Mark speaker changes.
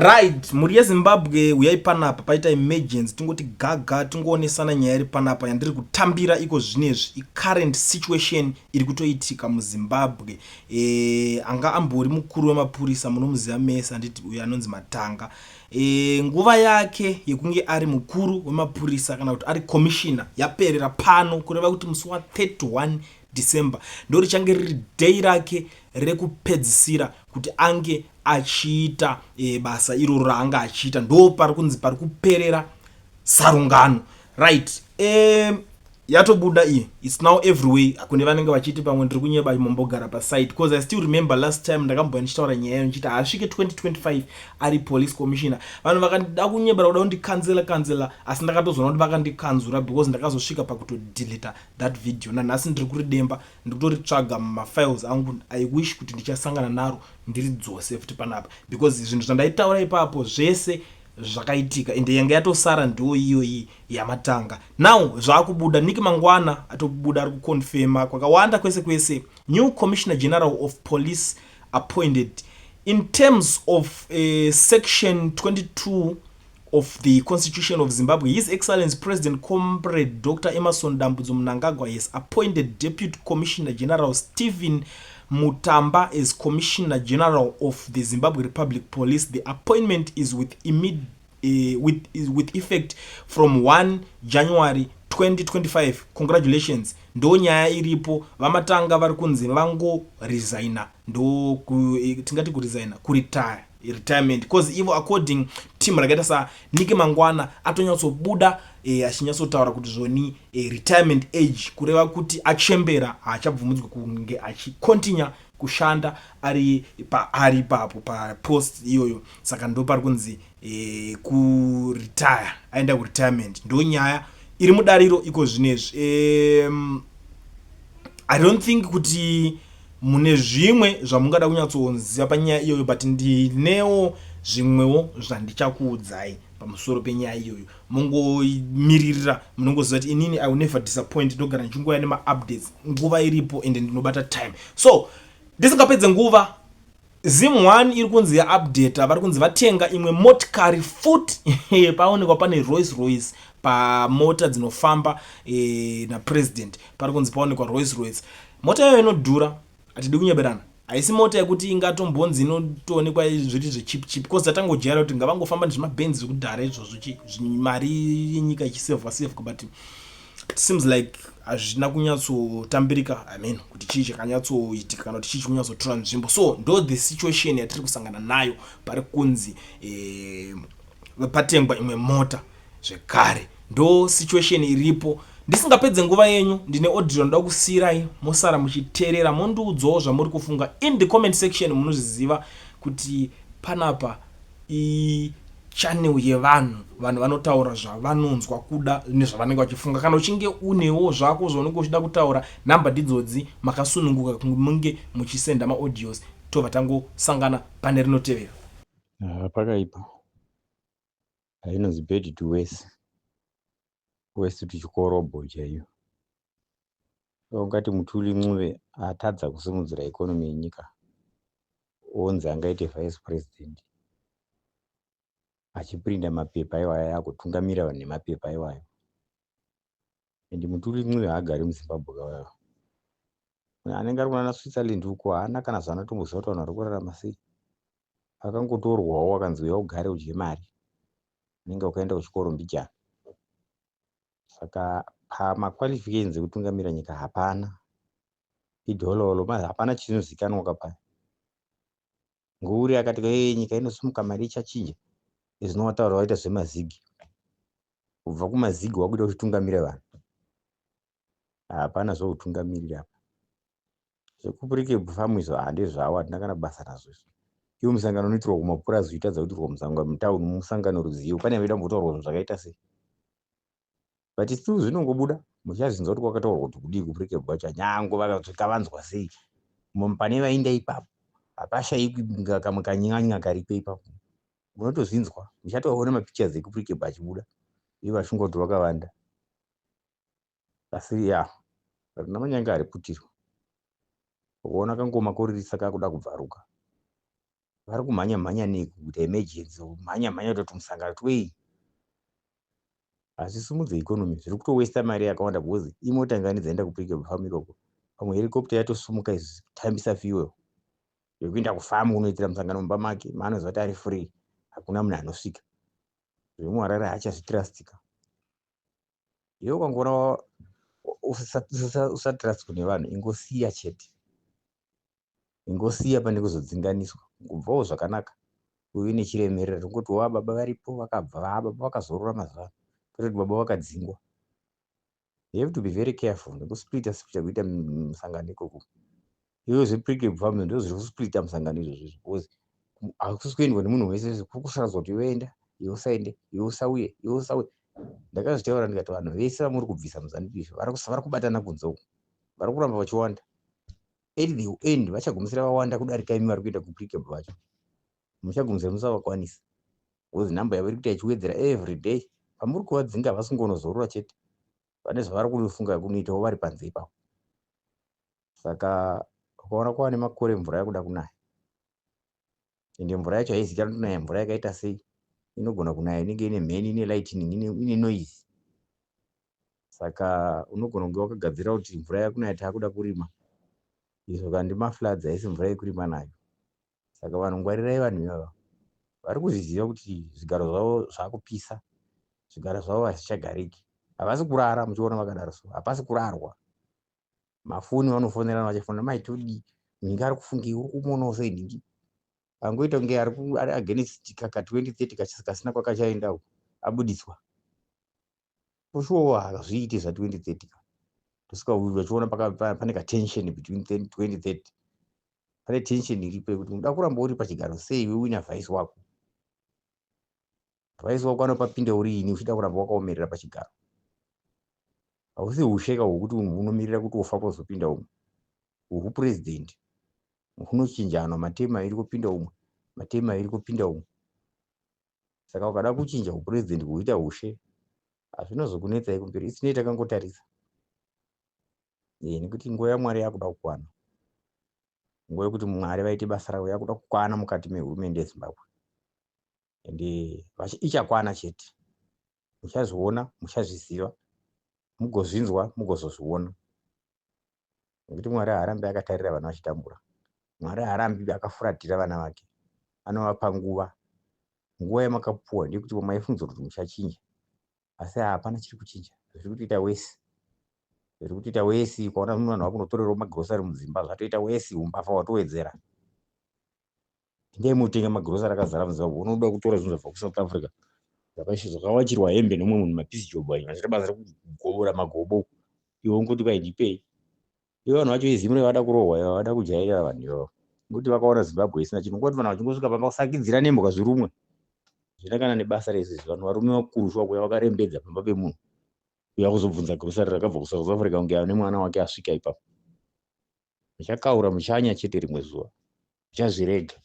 Speaker 1: Right, mhuri yeZimbabwe, uyai panapa paita emergency, tingoti gaga, tingoonesana nyaya iri panapa yandiri kutambira iko zvinezvi, icurrent situation iri kutoitika muZimbabwe. Anga ambori mukuru wemapurisa munomuziva mese, handiti? Uyo anonzi Matanga, nguva yake yekunge ari mukuru wemapurisa kana kuti ari commissioner yaperera pano, kureva kuti musi wa31 December ndo richange riri day rake rekupedzisira kuti ange achiita basa iroro raanga achiita. Ndo pari kunzi pari kuperera sarungano. Right, yatobuda iyi, it's now everywhere. Kune vanenge vachiti pamwe ndiri kunyeba, mombogara paside, because I still remember last time ndakambouya ndichitaura nyaya yayo ndichiti haasvike 2025 ari police commissioner. Vanhu vakandida kunyebera, kuda kundikanzela kanzela, asi ndakatozoona kuti vakandikanzura because ndakazosvika pakutodeleta that video. Nanhasi ndiri kuridemba, ndiri kutoritsvaga mumafiles angu. I wish kuti ndichasangana naro, ndiridzose futi panapa, because zvinhu zvandaitaura ipapo zvese zvakaitika, ende yanga yatosara ndo iyoyi yaMatanga. Now zvaakubuda, Nick Mangwana atobuda, ari kuconfirma kwakawanda kwese kwese. New Commissioner General of Police appointed. In terms of section 22 of the Constitution of Zimbabwe, His Excellency President Comrade Dr Emmerson Dambudzo Mnangagwa has appointed Deputy Commissioner General Stephen Mutamba as Commissioner General of the Zimbabwe Republic Police. The appointment is with immediate with, is with effect from 1 January 2025. Congratulations. Ndo nyaya iripo. VaMatanga vari kunzi vangoresigna, ndo tingati kuresigna, kuretire, retirement, because ivo according team rakaita saNick Mangwana atonyatsobuda achinyatsotaura kuti zvoni retirement age, kureva kuti achembera, haachabvumidzwa kunge achicontinue kushanda ari paari ipapo papost iyoyo. Saka ndo pari kunzi kuretire, aenda kuretirement. Ndo nyaya iri mudariro iko zvinezvi. I don't think kuti mune zvimwe zvamungada kunyatsoziva panyaya iyoyo, but ndinewo zvimwewo zvandichakuudzai pamusoro penyaya iyoyo. Mungomiririra, munongoziva kuti inini I will never disappoint. Ndogara ndichingoya nemaupdates nguva iripo, ende ndinobata time. So ndisingapedze nguva, Zim1 iri kunzi yaupdata, vari kunzi vatenga imwe motikari futi. Paonekwa pane Rolls Royce pamota dzinofamba napresident. Pari kunzi paonekwa Rolls Royce. Mota iyoyo inodhura, hatidi kunyeberana. Haisi mota yekuti ingatombonzi inotoonekwa zviri zvecheap cheap, because tatangojaira kuti ngavangofamba nezvimabenzi zvekudhara izvozvo, mari yenyika ichisevhwa sevhwa, but it seems like hazvina kunyatsotambirika. I mean, kuti chii chakanyatsoitika kana kuti chii chikunyatsotora nzvimbo. So ndo the situation yatiri kusangana nayo. Pari kunzi patengwa imwe mota zvekare. Ndo situation iripo. Ndisingapedze nguva yenyu, ndine audio ndoda kusiyirai, mosara muchiteerera, mondiudzawo zvamuri kufunga in the comment section. Munozviziva kuti panapa ichannel yevanhu, vanhu vanotaura zvavanonzwa kuda nezvavanenge vachifunga. Kana uchinge unewo zvako zvaunenge uchida kutaura, nhamba ndidzodzi, makasununguka munge muchisenda maaudios. Tobva tangosangana pane rinotevera.
Speaker 2: Ah, pakaipa. Hainonzi bad to worse, worse to chikorobho chaiyo. Ungati Mthuli Ncube atadza kusimudzira economy yenyika, onzi angaite vice president achiprinda mapepa iwayo, agotungamira vanhu nemapepa iwayo. And Mthuli Ncube haagari muZimbabwe kawayo, anenge ari kunana Switzerland uko. Haana kana zvaanotomboziva kuti vanhu vari kurarama sei. Akangotorwawo, akanzi uya ugare udye mari, unenge wakaenda kuchikoro mbijana. Saka pamaqualifications ekutungamira nyika hapana, idhololo, hapana chinozikanwa kapa. Nguri akati, "E, nyika inosimuka, mari ichachinja." Izvino waita zvemazigi, kubva kumazigi wakuita kuchitungamira vanhu. Hapana zvoutungamiriri apa. ZvekuPricabe Farm izvo handezvavo, hatina kana basa nazvo izvo. Iwo musangano unoitirwa kumapurazi uitadza kuitirwa musangano mutauni. Musangano ruzivo pane vaida kumbotaurwa zvinhu zvakaita sei, but still zvinongobuda, muchazvinzwa kuti kwakataurwa kuti kudii kuPricabe kwacho. Nyange vakasvika vanzwa sei, pane vainda ipapo hapashayikwi kamwe kanyanya karipo ipapo, munotozvinzwa. Muchatoona mapictures ekuPricabe achibuda ivo vachingoti kuti vakavanda. Asi ya, rina manyanga hariputirwa. Ukaona kangoma koririsa kakuda kubvaruka. Vari kumhanya mhanya nei kuita emergency, kumhanya mhanya kuita tumusangano twei? Hazvisimudze economy, zviri kutowesta mari yakawanda because imota ngani dzaenda kuPrecabe Farm ikoko? Pamwe helicopter yatosumuka izvi kutambisa fuel yekuenda kufamu kunoitira musangano mumba make maanoziva kuti ari free, hakuna munhu anosvika. ZvemuHarare haachazvitrustika. Iwe ukangoona usatrust kune vanhu, ingosiya chete, ingosiya pane kuzodzinganiswa. Kubvawo zvakanaka uve nechiremerera, tongoti wa baba varipo vakabva, vababa vakazorora mazuva ano, kwete kuti baba vakadzingwa. You have to be very careful nekusplita splita kuita musangano ikoko. Iwe zvePrecabe Farm ndo zviri kusplita musangano izvozvo izvo, because hakusi kuendwa nemunhu wese. Kuri kusaradzwa kuti iwe enda, iwe usaende, iwe usauye, iwe usauye. Ndakazvitaura ndikati vanhu vese vamuri kubvisa muZANU PF vari kubatana kunze uku, vari kuramba vachiwanda. At the end vachagumisira vawanda kudarika imi vari kuenda kuPrecabe vacho. Muchagumisira musavakwanisa because nhamba yavo iri kuita ichiwedzera every day. Pamuri kuvadzinga vasingonozorora chete, vane zvavari kunofunga kunoitawo vari panze ipapo. Saka ukaona kwava nemakore, mvura yakuda kunaya, ende mvura yacho haizikanwi kuti kunaya mvura yakaita sei. Inogona kunaya inenge ine mheni, ine lightning, ine noise. Saka unogona kunge wakagadzira kuti mvura yakunaya, taakuda kurima izvo, kandi mafloods, haisi mvura yekurima nayo. Saka vanhu ngwarirai vanhu ivava. Vari kuzviziva kuti zvigaro zvavo zvakupisa, zvigaro zvavo hazvichagariki. Havasi kurara, muchiona vakadaro so hapasi kurarwa. Mafoni vanofonerana, vachifonera mai todii, nhingi ari kufungei, uri kumuonawo sei nhingi angoita kunge ari against kaka 2030 kasina kwakachaenda uko abudiswa. Kushuwawo hazviiti zva2030 ka. Tosvika vachiona pane katension between 2030, pane tension iripo yekuti unoda kuramba uri pachigaro sei iwe uina vice wako. Vice wako anopapinda uriini uchida kuramba wakaomerera pachigaro? Hausi usheka hwokuti unomirira kuti ufa kwozopinda umwe. Uhu purezidendi hunochinjanwa, matema iri kupinda umwe, matema iri kupinda umwe. Saka ukada kuchinja upurezidendi kuhuita ushe, hazvinozokunetsai kumberi. Isinei takangotarisa nekuti nguva yaMwari yakuda kukwana, nguva yekuti Mwari vaite basa ravo yakuda kukwana mukati mehurumende yeZimbabwe, ende ichakwana chete. Muchazviona, muchazviziva, mugozvinzwa, mugozozviona, nekuti Mwari haarambi akatarira vana vachitambura. Mwari haarambi akafuratira vana vake, anovapa nguva. Nguva yamakapuwa ndeyekuti maifungidzwa kuti muchachinja, asi hapana chiri kuchinja. Zviri kutoita worse, zviri kutoita worse. Ukaona vanhu vakunotorerawo magirosari mudzimba, zvatoita worse, umbavha hwatowedzera. Endai mutenga magirosari akazara muZimbabwe. Unoda kutora zvinhu zvabva kuSouth Africa zvakawachirwa hembe nemumwe munhu, mapiece job ayo vachiita basa rekugobora magobo. Iwe ungoti kwai ndipei. Ivo vanhu vacho veZimre vada kurohwa ivo, vada kujairira vanhu ivavo, nekuti vakaona Zimbabwe isina chinhu. Ngoti vanhu vachingosvika pamba kusakidzira nembwa zvirumwe zvina kana nebasa rese. Vanhu varume vakuru shuwa kuuya vakarembedza pamba pemunhu, uya kuzobvunza grocery rakabva kuSouth Africa kunge ane mwana wake asvika ipapo. Muchakaura, muchanya chete, rimwe zuva muchazvirega.